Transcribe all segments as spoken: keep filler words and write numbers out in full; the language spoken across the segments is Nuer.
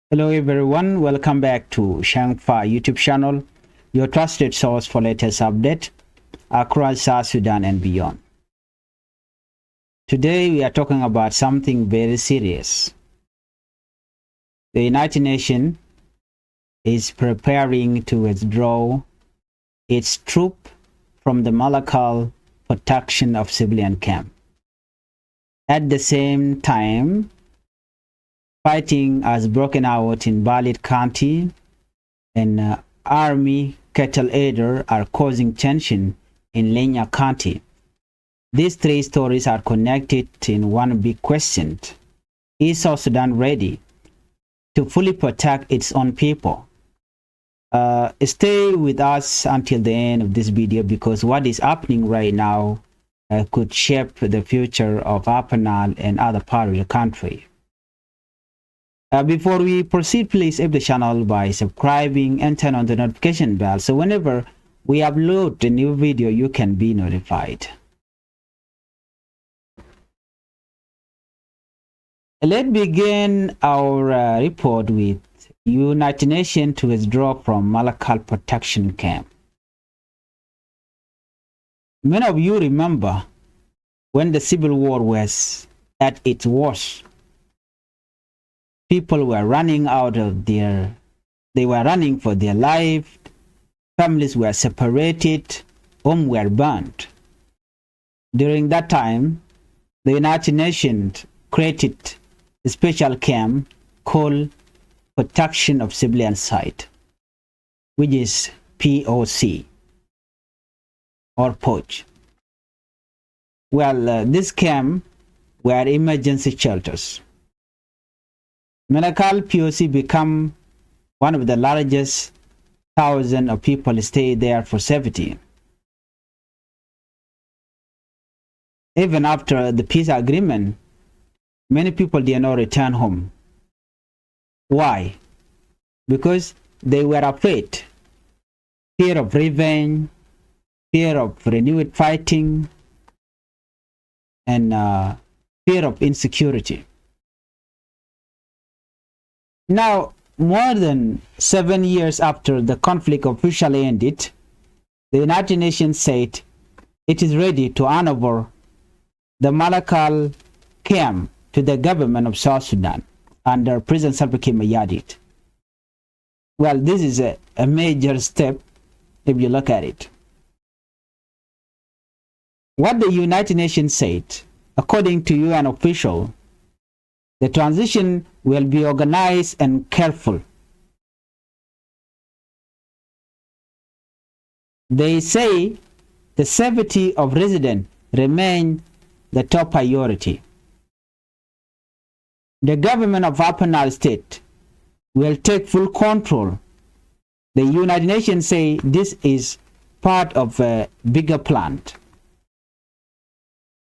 Hello everyone, welcome back to Shangfa YouTube channel, your trusted source for latest update across South Sudan and beyond. Today we are talking about something very serious. The United Nations is preparing to withdraw its troop from the Malakal protection of civilian camp. At the same time, fighting has broken out in Balit County, and uh, army cattle aider are causing tension in Lenya County. These three stories are connected in one big question. Is South Sudan ready to fully protect its own people? Uh, stay with us until the end of this video, because what is happening right now uh, could shape the future of Upper Nile and other parts of the country. Uh, before we proceed, please help the channel by subscribing and turn on the notification bell, so whenever we upload a new video, you can be notified. Let's begin our uh, report with United Nations to withdraw from Malakal protection camp. Many of you remember when the civil war was at its worst. People were running out of their, they were running for their life. Families were separated. Homes were burned. During that time, the United Nations created a special camp called Protection of Civilian Site, which is P O C or POC. Well, uh, this camp were emergency shelters. Malakal P O C become one of the largest, thousand of people stay there for safety. Even after the peace agreement, many people did not return home. Why? Because they were afraid. Fear of revenge, fear of renewed fighting, and uh, fear of insecurity. Now, more than seven years after the conflict officially ended, the United Nations said it is ready to hand over the Malakal camp to the government of South Sudan under President Salva Kiir Mayardit. Well, this is a, a major step if you look at it. What the United Nations said, according to U N official, the transition will be organized and careful. They say the safety of residents remain the top priority. The government of Upper Nile State will take full control. The United Nations say this is part of a bigger plan.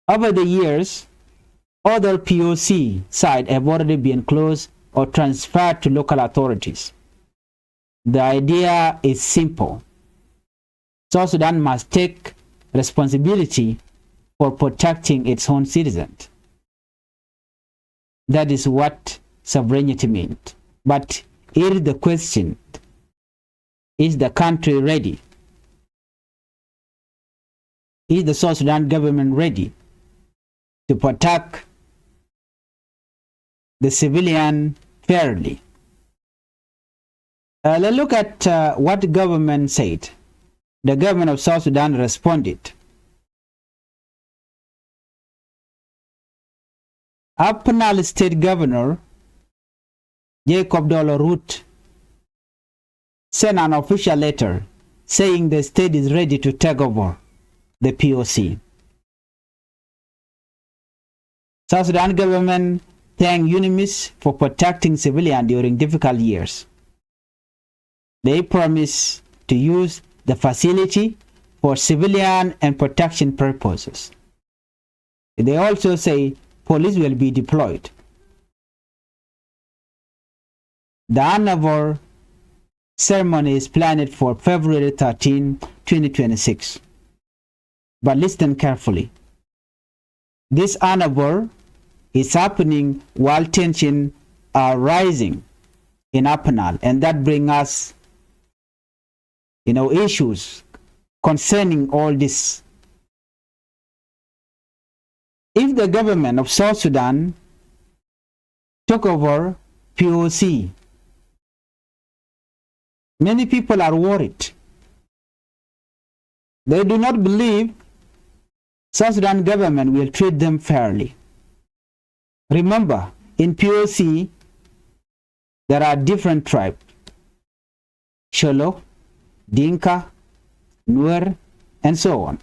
Over the years, other P O C sites have already been closed or transferred to local authorities. The idea is simple. South Sudan must take responsibility for protecting its own citizens. That is what sovereignty means. But here is the question, is the country ready? Is the South Sudan government ready to protect the civilian fairly? Uh, let's look at uh, what the government said. The government of South Sudan responded. Upper Nile State Governor Jacob Dollar Ruth sent an official letter saying the state is ready to take over the P O C. South Sudan government thank UNMISS for protecting civilians during difficult years. They promise to use the facility for civilian and protection purposes. They also say police will be deployed. The handover ceremony is planned for February thirteen, twenty twenty-six. But listen carefully. This handover is happening while tensions are rising in Upper Nile, and that bring us, you know, issues concerning all this. If the government of South Sudan took over P O C, many people are worried. They do not believe South Sudan government will treat them fairly. Remember, in P O C, there are different tribes: Sholo, Dinka, Nuer, and so on.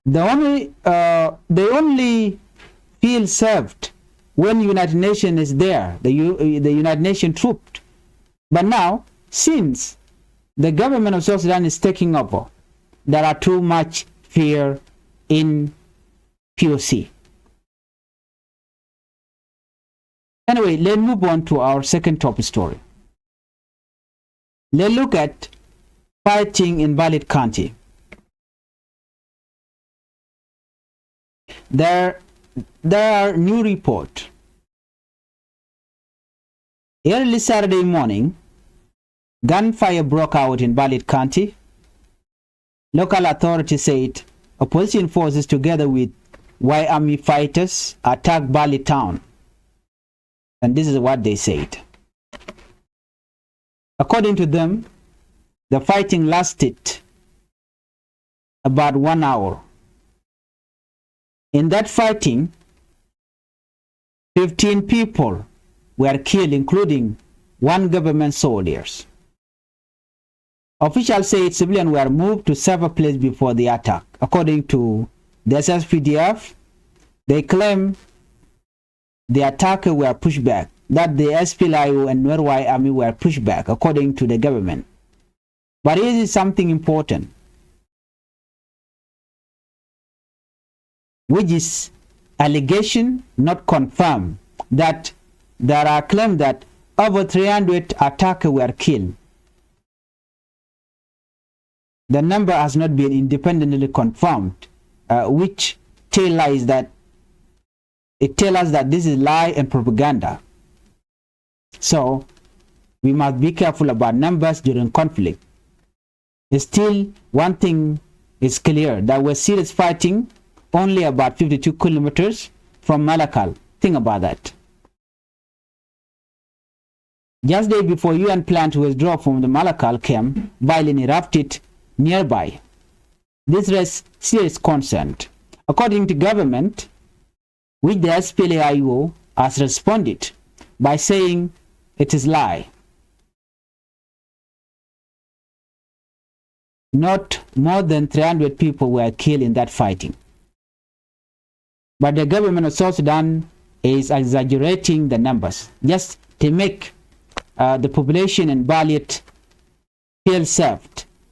The only, uh, they only feel safe when United Nations is there, the U-, the United Nations troop. But now, since the government of South Sudan is taking over, there are too much fear in P O C. Anyway, let's move on to our second top story. Let's look at fighting in Balit County. There, there are new report. Early Saturday morning, gunfire broke out in Balit County. Local authorities said opposition forces together with White Army fighters attacked Balit town. And this is what they said. According to them, the fighting lasted about one hour. In that fighting, fifteen people were killed, including one government soldiers. Officials say civilians were moved to safer place before the attack. According to the S S P D F, they claim the attack were pushed back, that the S P L A I O and Nuer White Army were pushed back, according to the government. But here is something important, which is allegation not confirmed, that there are claims that over three hundred attackers were killed. The number has not been independently confirmed, uh, which tell lies that, it tell us that this is lie and propaganda. So we must be careful about numbers during conflict. Still, one thing is clear, that was serious fighting only about fifty-two kilometers from Malakal. Think about that. Just day before U N plan to withdraw from the Malakal camp, violence erupted nearby. This raised serious concern. According to government, which the S P L A I O has responded by saying it is lie. Not more than three hundred people were killed in that fighting. But the government of South Sudan is exaggerating the numbers just to make, uh, the population in Balit feel safe.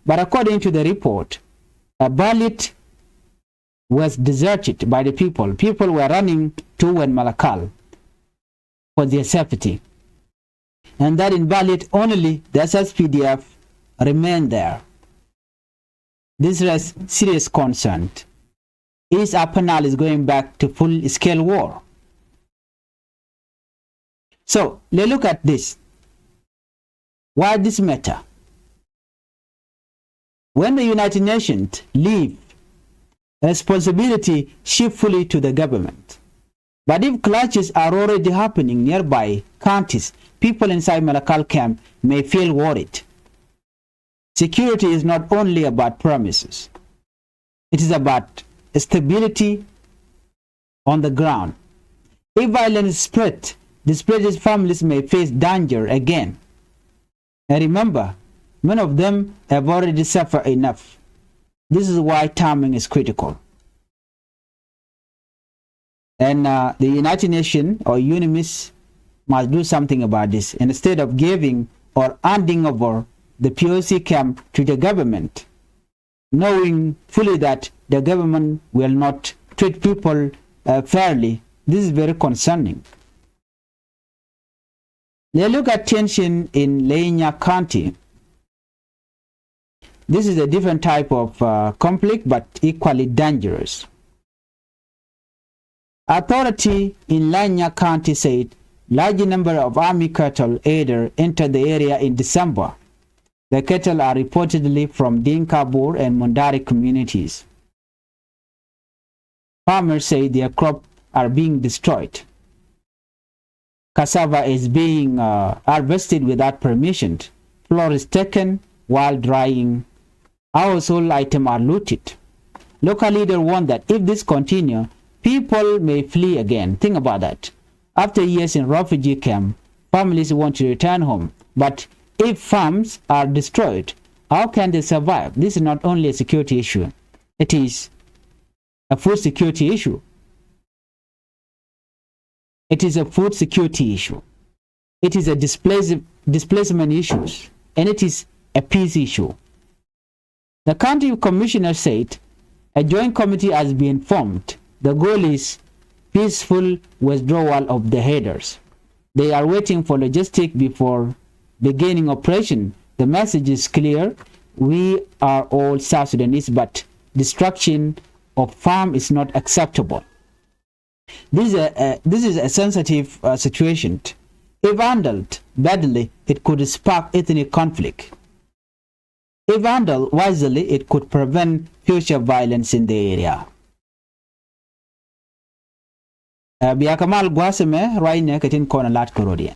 But according to the report, uh, Balit was deserted by the people. People were running toward Malakal for their safety. And that in Balit only the S S P D F remained there. This is serious concern. East Upper Nile is going back to full-scale war. So let's look at this. Why this matter? When the United Nations leave, responsibility shift fully to the government. But if clashes are already happening nearby counties, people inside Malakal camp may feel worried. Security is not only about promises. It is about stability on the ground. If violence spread, displaced families may face danger again. And remember, many of them have already suffered enough. This is why timing is critical. And, uh, the United Nations or UNMISS must do something about this instead of giving or handing over the P O C camp to the government, knowing fully that the government will not treat people, uh, fairly. This is very concerning. Let's look at tension in Lainya County. This is a different type of, uh, conflict, but equally dangerous. Authority in Lainya County said Large number of army cattle either entered the area in December. The cattle are reportedly from Dinka, Bor, and Mundari communities. Farmers say their crop are being destroyed. Cassava is being uh, harvested without permission. Flour is taken while drying. Household items are looted. Local leaders warn that if this continues, people may flee again. Think about that. After years in refugee camp, families want to return home. But if farms are destroyed, how can they survive? This is not only a security issue, it is a food security issue. It is a food security issue. It is a displace, displacement issue. And it is a peace issue. The county commissioner said a joint committee has been formed. The goal is peaceful withdrawal of the herders. They are waiting for logistic before beginning operation. The message is clear. We are all South Sudanese, but destruction of farm is not acceptable. This is a, a, this is a sensitive uh, situation. If handled badly, it could spark ethnic conflict. If handled wisely, it could prevent future violence in the area. Uh, bia kɛ mal gua̱a̱th ɛmɛ ruacnɛ kɛ tin kɔn lat kɛ rɔ̱diɛn.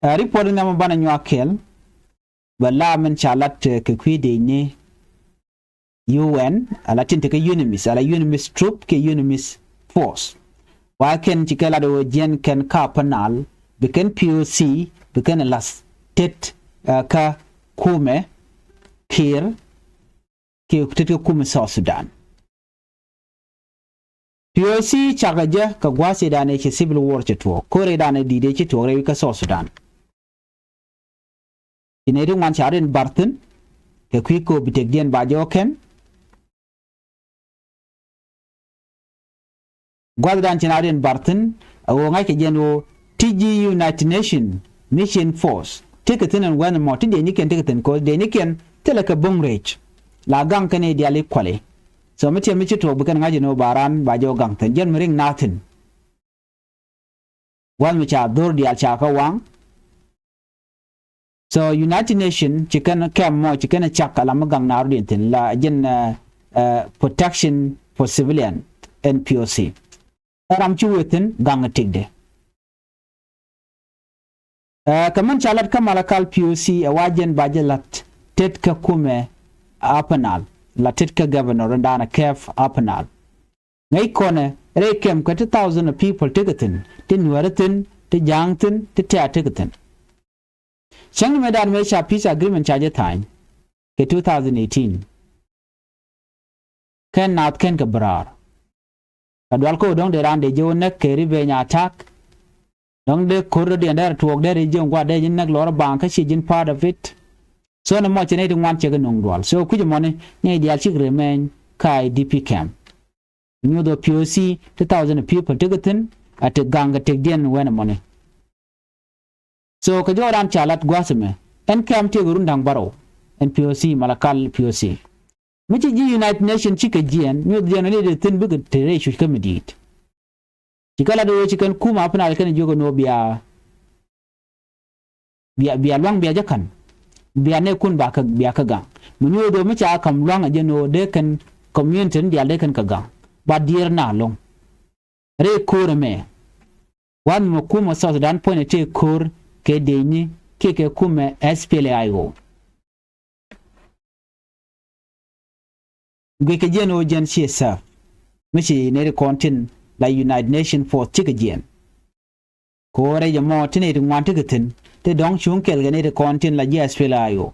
Uh, report in banɛ nyuak kɛl bɛ la min ca lat uh, kɛ kui̱ dec ni U N ala tin tekɛ UNMISS ala UNMISS troop kɛ UNMISS force. Wa kɛn ci kɛ lat ɣöö jiɛn kɛn ka Upper Nile bi kɛn P O C bi kɛn lath tet uh, kä kumɛ Kiir kɛ tet kä kumɛ South Sudan. P O C cakɛ jɛ kɛ gua̱a̱th idan ɛ ci civil war ci tuɔɔk ko̱r idan ɛ di̱i̱t ɛ ci tuɔɔk rɛy kä South Sudan. Ci nɛy ti ŋuan ca rin bar thi̱n kɛ kui̱ ko̱o̱p bi tekdiɛn ba jɛ ɣä kɛn. Gua̱thdan ci na rin bar thi̱n a ɣöö ŋa̱ckɛ jɛn ɣöö ti ji̱ United Nation Mission Force tekɛ thi̱n ɛn wɛn mɔ ti diɛcnikiɛn tekɛ thi̱n ko̱o̱th diɛcnikiɛn thilɛ kɛ bo̱ŋ rɛc. La gaŋ kɛn i̱ diali kuali. So mi tiɛm mi ci tuɔɔk bi kɛn ŋa̱c ɛn ɣöö ba raan ba jɛ ɣä gaŋ thi̱n jɛn mi riŋ na thi̱n. Gua̱th mi ca dho̱r diaal ca kä waŋ. So United Nation ci kɛn kɛm mɔ ci kɛn cak ala mi gaŋ na rɔ̱diɛn thi̱n la jɛn uh, uh, protection for civilian N P O C. Ɛ ram ci wee thi̱n gaŋ tikde. Uh, kɛ mɛn ca lat kä Malakal P O C ɛ wa jɛn ba jɛ lat tet kä kumɛ Upper Nile la tet kä governor in daanɛ kɛɛp Upper Nile. Ŋäc kɔnɛ rɛy kɛm kɛ ti thousand of people tekɛ thi̱n ti nuäärä thi̱n ti ja̱a̱ŋ thi̱n ti tɛ̈r tekɛ thi̱n. Cäŋ ni mëë dan mëë ca peace agreement ca jɛ tha̱a̱ny kɛ two thousand eighteen. Kɛn naath kɛn kɛ bɛ raar. Kɛ dual kä ɣöö dɔ̱ŋ dee raan dee ji̱ wä näk kɛ revenge attack. Dɔ̱ŋ dee ko̱r dɔ̱diɛn dee rɛ tuɔɔk dee rɛ ji̱ wä gua̱a̱r dee ji̱ näk lɔr baŋ kä ciɛ ji̱n part of it. So ni mɔc cɛ nɛy ti ŋuan cɛ kɛ nuŋ dual so kui̱c ɛmɔni nɛy diaal cik remain kä I D P camp. Nyuuth ɔ P O C ti thousand of people tekɛ thi̱n a ti gaŋ kɛ tekdiɛn wɛn ɛmɔni. So kɛ jɔɔdan ca lat gua̱a̱th ɛmɛ ɛn kɛm tiɛk run da̱ŋ bärɔw ɛn P O C Malakal P O C. Mi ci ji̱ United Nations cikɛ jiɛn nyuth jiɛn ni dee thi̱n bikɛ te rɛy cuc kä mi di̱i̱t. Ci kɛ lat ɣöö ci kɛn kum Upper Nile kɛn jiök ɛn ɣöö bia bia bia luaŋ bia jɛ ka̱n. Bia nɛɛkun ba kä bia kä gaŋ mi nyuth ɣöö mi ca ka̱m luaŋ ɛ jɛn ɣöö dee kɛn community ni diaal dee kɛn kɛ gaŋ. Ba diɛɛr na lo̱ŋ rɛy ko̱r ɛmɛ. Wan mɛ kumɛ South Sudan puɔ̱nyɛ tëë ko̱r kɛ dëëcni kiɛ kɛ kumɛ S P L A I O. Guickɛ jiɛn ɣöö jiɛn ciɛ sääp mi ci nɛy ti kɔn tin la United Nation Force cikɛ jiɛn. Ko̱rɛ jɛ mɔ ti nɛy ti ŋuan tekɛ thi̱n ti dɔ̱ŋ cuŋ kɛl kɛ nɛy ti kɔn tin la ji̱ S P L A I O.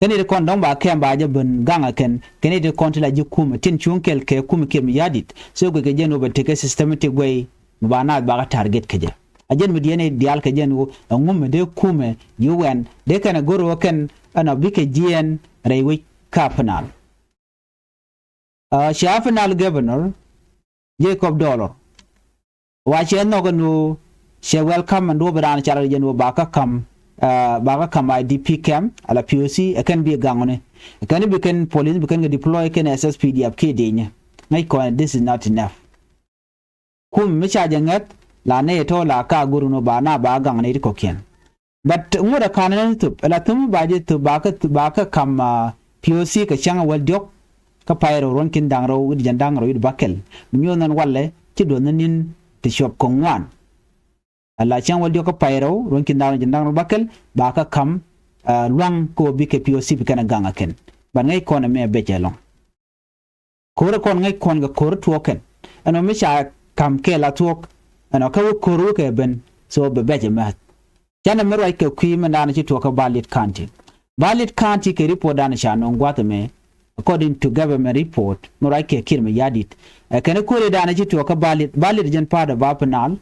Kɛn i̱ ti kɔn dɔ̱ŋ ba kɛm ba jɛ ben gaŋ ɛ kɛn kɛn i̱ ti kɔn ti la ji̱ kumɛ tin cuŋ kɛl kɛ kumɛ kiɛm ya̱di̱t. So guickɛ jɛn wä bɛ tekɛ systematic way mi ba naath bakɛ target kɛ jɛ. A jɛn mi diɛn i̱ diaal kɛ jɛn wä ɛŋu mi dee kumɛ ji̱ wɛn dee kɛn ɛ go̱r wä kɛn ɛn ɔ bikɛ jiɛɛn rɛy wec kä Upper Nile. Cia Upper Nile governor Jacob Dollar wa cɛ nhɔk ɛn ɣöö cɛ welcome ɛn duɔ̱ɔ̱p raan car jɛn ɣöö ba kä ka̱m ba kä ka̱m I D P camp ala P O C ɛ kɛn bi gaŋ ɣöni ɛ kɛn bi kɛn police bi kɛn kɛ deploy kɛn S S P D F kiɛ diɛnyɛ. Ŋäc kɔn this is not enough. Kum mi ca jɛ ŋäth La nɛy tɔ̱ la ka go̱r ni ba na ba gaŋ nɛy ti kɔ̱kiɛn. But ŋuɔ̱t ɛ ka̱n ni thop, ɛ la thop mi ba jɛ thop ba kä, ba kä ka̱m, ah, P O C kɛ cäŋ ɛ wäl diɔ̱k kä pay rɛw ruɔ̱n ki̱n da̱ŋ rɛw wi̱cdɛ jiɛn da̱ŋ rɛw wi̱cdɛ bäkɛl. Mi nyuɔ̱th nɛn walɛ ci duɔth ni ni̱n ti cuɔp kɛ ŋuan. Ɛ la cäŋ wäl diɔ̱k kä pay rɛw ruɔ̱n ki̱n da̱ŋ rɛw jiɛn da̱ŋ rɛw bäkɛl ba kä ka̱m, ah, lua̱ŋ kä ɣöö bikɛ P O C bi kɛn ɛ gaŋ ɛ kɛn. But ŋäc kɔn ɛmɛ ɛ bɛc ɛlɔ̱ŋ. Ko̱r ɛ kɔn ŋäc kɔn kɛ ko̱r tuɔɔk kɛn. Ɛn ɔ mi ca ka̱m kɛɛl a tuɔɔk. Ɛn ɔ kä wä ko̱r wä kɛ ben. So bɛ bɛc ɛmɛ. Canɛ mi ruac kɛ kui̱ mɛn da̱a̱n ci tuɔɔk kä Balit County. Balit County kɛ report da̱a̱n ca nöŋ gua̱th ɛmɛ. According to government report mi ruac kɛ Kiir Mayardit. Ɛ kɛn ko̱r da̱a̱n ci tuɔɔk kä Balit, Balit jɛn part of Upper Nile.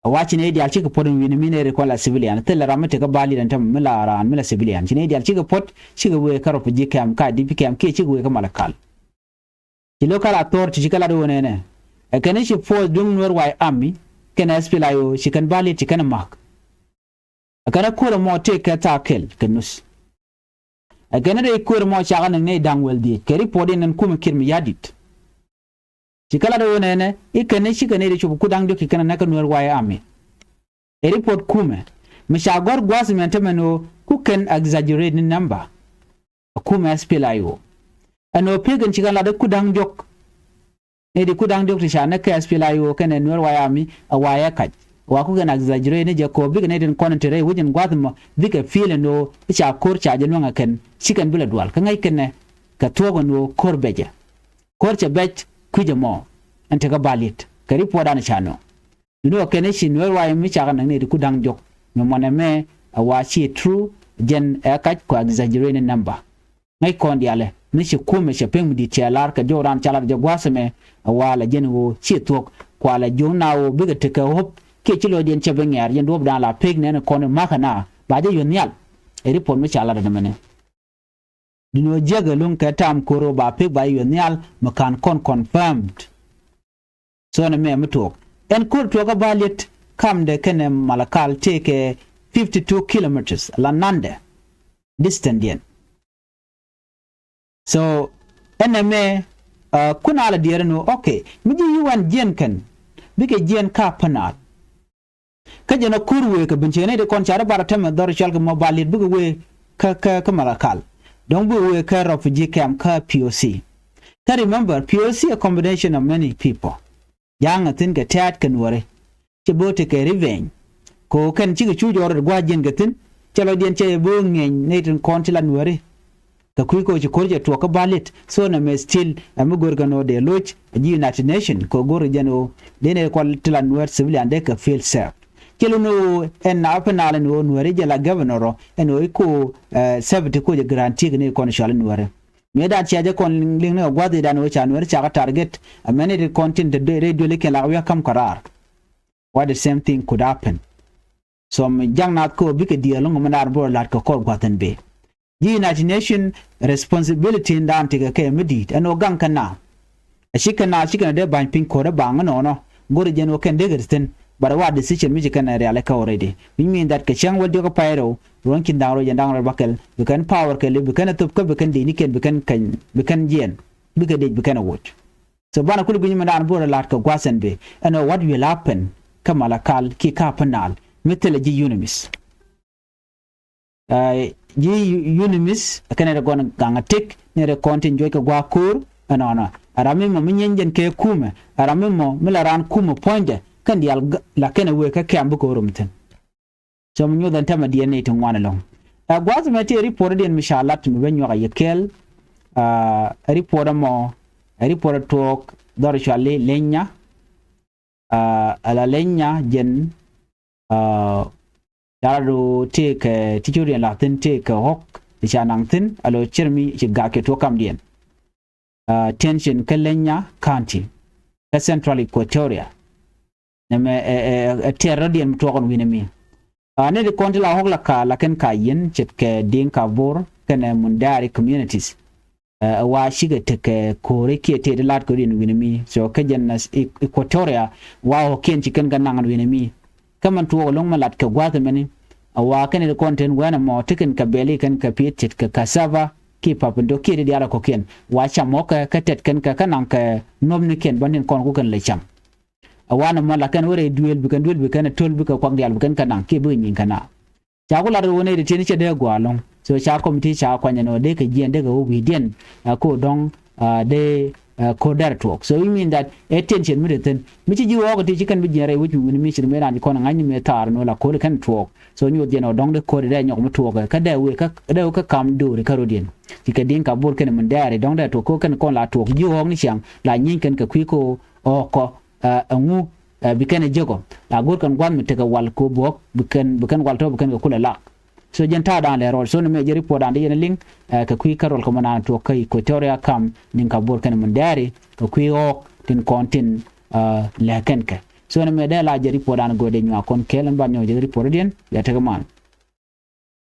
A wa̱c ni diaal cikɛ puɔt in wi̱ni mi nɛy ri kɔn la civilian. Thilɛ ram mi tekɛ Balit ɛn tämɛ mi la raan mi la civilian. Ci nɛy diaal cikɛ puɔt, cikɛ wee kä refugee camp, kä I D P camp, kiɛ cikɛ wee kä Malakal. Ci local authority cikɛ lat ɣöö nɛnɛ. Ɛ kɛn ci force duŋ Nuer White Army, kɛn S P L A I O, ci kɛn Balit ci kɛn ɛ ma̱k. Ɛ kɛn ko̱r ɛmɔ tëëkɛ thaa kɛl kɛ nuth. Ɛ kɛn rɛy ko̱r ɛmɔ cakɛ näk nɛy da̱ŋ wäl dhieec kɛ report in ɛn kumɛ Kiir Mayardit. Ci kɛ lat ɣöö nɛnɛ i̱ kɛn i̱ cikɛ nɛy ti cop ku da̱ŋ diɔ̱k ci kɛn ɛ näk kä Nuer White Army. Ɛ report kumɛ mi ca gɔ̱r gua̱a̱th mɛn tämɛn ɣöö ku kɛn exaggerate ni number. Ɛ kumɛ S P L A I O. Ɛn ɣöö pek in ci kɛn lat i̱ ku da̱ŋ diɔ̱k. Nɛy ti ku da̱ŋ diɔ̱k ti ca näk kä S P L A I O kɛnɛ Nuer White Army ɛ wa yɛ kac. Wa ku kɛn exaggerate ni jɛ kɛ ɣöö bikɛ nɛy tin kɔn in te rɛy wec in gua̱a̱th mɔ bikɛ feel ɛn ɣöö i̱ ca ko̱r ca jɛ luäŋ ɛ kɛn ci kɛn bi lɛ dual. Kä ŋäc kɛn ɛ kɛ thuɔ̱k ɛn ɣöö ko̱r bɛcɛ. Ko̱r cɛ bɛc kui̱c ɛmɔ ɛn tekɛ Balit kɛ report dan ca nöŋ. Duŋni ɣöö kɛn i̱ ci Nuer White Army cakɛ näk nɛy ti ku da̱ŋ diɔ̱k mi mɔnɛ mɛ ɛ wa ci true jɛn ɛ kac kua exaggerate ni number. Ŋäc kɔn diaalɛ mi ci kumɛ cɛ pek mi di̱t cɛ lar kɛ jɔw raan ca lar jɛ gua̱a̱th ɛmɛ ɛ wa lɛ jɛn ɣöö ci thuɔ̱k kua lɛ jiök na ɣöö bikɛ tekɛ hope kiɛ ci lɔcdiɛn cɛ bi ŋɛ̈r jɛn duɔ̱ɔ̱p dan la pek nɛn kɔn i̱ ma̱kä na ba jɛ yuɔ̱th nhial. Ɛ report mi ca lar ɛn ɛmɛnɛ. Duŋni ɣöö jiäk ɛlɔ̱ŋ kɛ tam ko̱r ɣöö ba pek ba yuɔ̱th nhial mi ka̱n kɔn confirmed. So nɛ mɛ mi tuɔɔk ɛn ko̱r tuɔɔk kä Balit kamdɛ kɛnɛ Malakal tëëkɛ fifty two kilometers la nandɛ distance diɛn. So ɛn nɛ mɛ, uh, kun a la diɛɛr ɛn ɣöö okay mi ji̱ U N jiɛn kɛn bikɛ jiɛn kä Upper Nile. Kä jɛn a ko̱r wëë kɛ ben ciɛ nɛy ti kɔn ca ri bar a tɛmɛ dhɔr cɔal kɛ mɔ Balit bikɛ wëë kä, kä, kä Malakal. Dɔ̱ŋ bikɛ wëë kä refugee camp kä P O C. Kä remember, P O C a combination of many people. Ja̱a̱ŋ a thi̱n kɛ tɛ̈t kɛ Nuääri. Cɛ bä tekɛ revenge. Kɛ ɣöö kɛn cikɛ cu jɔɔr rɛt gua̱a̱c jiɛn kɛ thi̱n. Cɛ lɔcdiɛn cɛ bä ŋiɛny nɛy tin kɔn ci la Nuääri. Kɛ kui̱ kɛ ɣöö ci ko̱r cɛ tuɔɔk kä Balit. So nɛ mɛ still ɛ mi go̱r kɛn ɣöö dee loc ɛ ji̱ United Nation kɛ ɣöö go̱r jɛn ɣöö dee nɛy kɔn ti la Nuäär civilian dee kɛ feel safe. Ci lun ɣöö ɛn na Upper Nile ɛn ɣöö Nuääri jɛ la governor ɔ ɛn ɣöö i̱ ko̱, eh, safety ko̱ jɛ guarantee kɛ nɛy kɔn cɔal i̱ Nuääri. Mëë dan cia jɛ kɔn liŋ ni kɛ gua̱th i̱ dan ɣöö ca Nuääri cakɛ target. Ɛ mɛn i̱ ti kɔn tin te rɛy duëlikiɛn la wi̱i̱ ka̱m kɛ raar. What the same thing could happen. So mi ja̱ŋ naath kä ɣöö bikɛ diɛɛl ɛlɔ̱ŋ mi naath bä rɔ la̱t kɛ kɔr gua̱th ɛn bëë. Ji̱ United Nation responsibility in daan tekɛ kɛ mi di̱i̱t ɛn ɣöö gaŋ kɛ naath. Ɛ ci kɛ naath ci kɛn ɛ dee ba̱ny piny ko̱r ɛ baŋ ɛnɔnɔ. Go̱r jɛn ɣöö kɛn dee kɛ thi̱n. But ɛ wa decision mi ci kɛn ɛ rial ɛ kɛ already. Which mean that kɛ cäŋ wäl diɔ̱k kä pay rɛw ruɔ̱n ki̱n da̱ŋ rɛw jɛn da̱ŋ rɛw bäkɛl bi kɛn power kɛl bi kɛn ɛ thop kä bi kɛn di̱i̱t ni kɛn bi kɛn kɛny bi kɛn jiɛn. Bikɛ dec bi kɛn ɛ woc. So banɛ kul gui̱ny mɛn daan bä rɔ la̱t kɛ gua̱th ɛn bëë ɛn ɣöö what will happen kä Malakal kiɛ kä Upper Nile mi thilɛ ji̱ UNMISS. Ɛ ji̱ UNMISS kɛnɛ rɛ gɔn gaŋ a tëk ni rɛ kɔn tin juɔc kɛ gua̱a̱k ko̱o̱r ɛnɔnɔ. Ɛ ram mi mɔ mi nyieeny jɛn kɛ kumɛ ɛ ram mi mɔ mi la raan kumɛ puɔ̱nydɛ kɛn diaal la kɛnɛ wëë kä kɛ̈m bi ko̱o̱r rom thi̱n. So mi nyuɔth ɛn tɛmɛ diɛn ni ti ŋuan ɛlɔ̱ŋ. Ɛ gua̱a̱th mɛ ti ɛ report diɛn mi ca lat mi bä nyuak a yɛ kɛɛl. Ɛ report ɛmɔ ɛ report ɛ tuɔɔk dhɔr cuali leny nya. Ɛ la leny nya jɛn. Ɛ ca lat ɣöö tëëkɛ ti cot yɛn la thi̱n tëëkɛ ɣɔ̱k ti ca naŋ thi̱n ɛ lo̱ cir mi ci gak kɛ tuɔɔk kamdiɛn. Ɛ tension kä Lenya County kä Central Equatoria. Nɛmɛ ɛ, ɛ, ɛ tɛɛr rɔ̱diɛn mi tuɔɔk ɛn wi̱nɛ mi. Ɛ ni ti kɔn ti la ɣɔ̱k la ka la kɛn ka yiɛn ce̱tkɛ Dinka Bor kɛnɛ Mundari communities. Ɛ wa cikɛ tekɛ ko̱ri kiɛ tëë ti la̱t kɛ rɔ̱diɛn wi̱nɛ mi. So kä jɛn Equatoria wa ɣɔ̱kiɛn ci kɛn kɛ naŋ ɛn wi̱nɛ mi. Kä mɛn tuɔɔk ɛlɔ̱ŋ mɛ lat kɛ gua̱a̱th ɛmɛni. A wa kɛn ɛ ti kɔn ten wɛn ɛmɔ ti kɛn kɛ bɛli kɛn kɛ pi̱i̱t ce̱tkɛ cassava kiɛ papindo kiɛ ti diaal ɛ kɔ̱kiɛn wa cam ɣɔ̱kɛ kä tɛt kɛn kɛ kä naŋ kɛ nuɔ̱pnikiɛn bä ni̱n kɔn ku kɛn lɛ cam. Ɛ wanɛ mɔ la kɛn wä rɛy duëël, bi kɛn duëël, bi kɛn ɛ töl, bikɛ kuak diaal, bi kɛn kɛ naŋ kiɛ bikɛ nyieny kɛ naath. Ca ku lat ɣöö nɛy ti tiɛn cɛ dee gɔaa ɛlɔ̱ŋ. So ca committee ca kuany ɛn ɣöö dee kɛ jiɛn dee kɛ wä wi̱i̱diɛn, ɛ, ko dɔ̱ŋ, ɛ, dee, ɛ, ko̱r dɛr tuɔɔk. So it mean that ɛ tension mi te thi̱n. Mi ci ji̱ ɣɔɔk ti ci kɛn bi jiɛn rɛy wec mi wi̱ni mi ci ri mëë raan ci kɔn ɛ ŋa̱cni mëë thaar ɛn ɣöö la ko̱r kɛn tuɔɔk. So nyuɔth jiɛn ɣöö dɔ̱ŋ dee ko̱r dee nyɔk mi tuɔɔk ɛ kä dee wee kä, dee wee kä kam do̱ri kä rɔ̱diɛn. Ci kɛ Dinka Bor kɛnɛ Mundɛɛri dɔ̱ŋ dee tuɔɔk ko kɛn kɔn la tuɔɔk ji̱ ɣɔɔk ni ciaŋ la nyieeny kɛn kɛ kui̱ ko ɣɔɔk kɔ, ɛ, ɛŋu, ɛ, bi kɛn ɛ jek ɔ. La go̱r kɛn gua̱th mi tekɛ wal kɛ buɔ̱k, bi kɛn, bi kɛn wal tɔ̱, bi kɛn kɛ kulɛ lak. So jɛn ta̱a̱ da̱a̱n lɛ rɔɔd. So ni mɛ jɛ report da̱a̱n di yɛn liŋ, ɛ, kɛ kui̱ kärɔl kɛ mɔ naan tuɔɔk kä Equatoria kam ni̱n ka Bor kɛn Mundɛɛri kɛ kui̱ ɣɔɔk tin kɔn tin, ɛ, lɛ kɛn kɛ. So ni mɛ dee la jɛ report da̱a̱n go̱o̱dɛ nyuak kɔn kɛɛl in ban nyɔk jɛ report diɛn, bia tekɛ man.